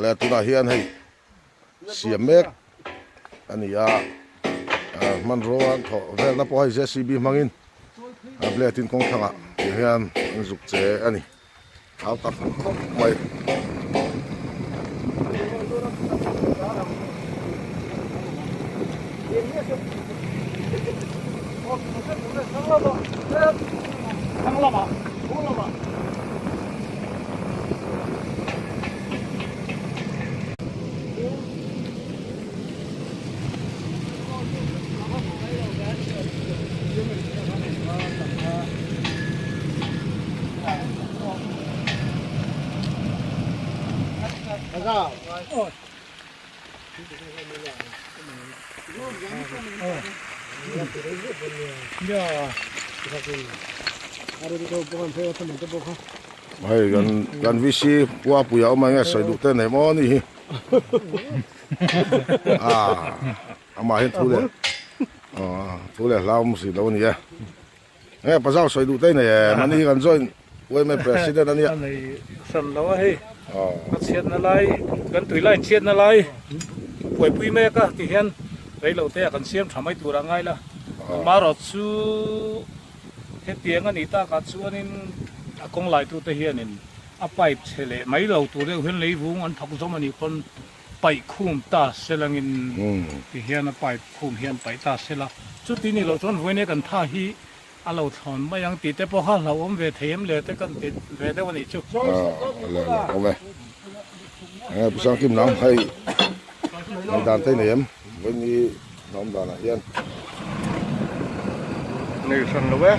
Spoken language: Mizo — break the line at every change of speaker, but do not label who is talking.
Le tunah hian hei siam mek a ni a hmanrua an thawh velna pawh hei JCB hmangin a blade in kawng thlangah tih hian an zuk che a ni thau tak khawp mai. Hei kan kan VC Puapuia awm a enge sawi duh te nei maw ni hi ah amah hian thu leh thu leh hla awm si lo a ni e enge pazau sawi duh te nei em ani hi kan join UMA president a nia
a nei hran lo a hei a chhiatna lai kan tui line chhiatna lai buaipui mek a ti hian reilo te ah kan siam tha mai tur a ngai la amaherawh chu hetiang a nih takah chuanin a kawng laitute hianin a pipe chhe leh mai lo tur deuh hian leivung an thawk zawm a nih pawn paih khum ta selangin ti hian a pipe khum hian paih ta sela chuti nih loh chuan vawiin kan tha hi A lo thlawn mai ang tih te pawh kha hlauhawm ve thei em le te kan ti ve deuh a nih chu.
Aw le le awm e. Enge Pu Sangkim nang hei hei dan te nei em vawiin hnawm danah hian.
Nei hran lo e.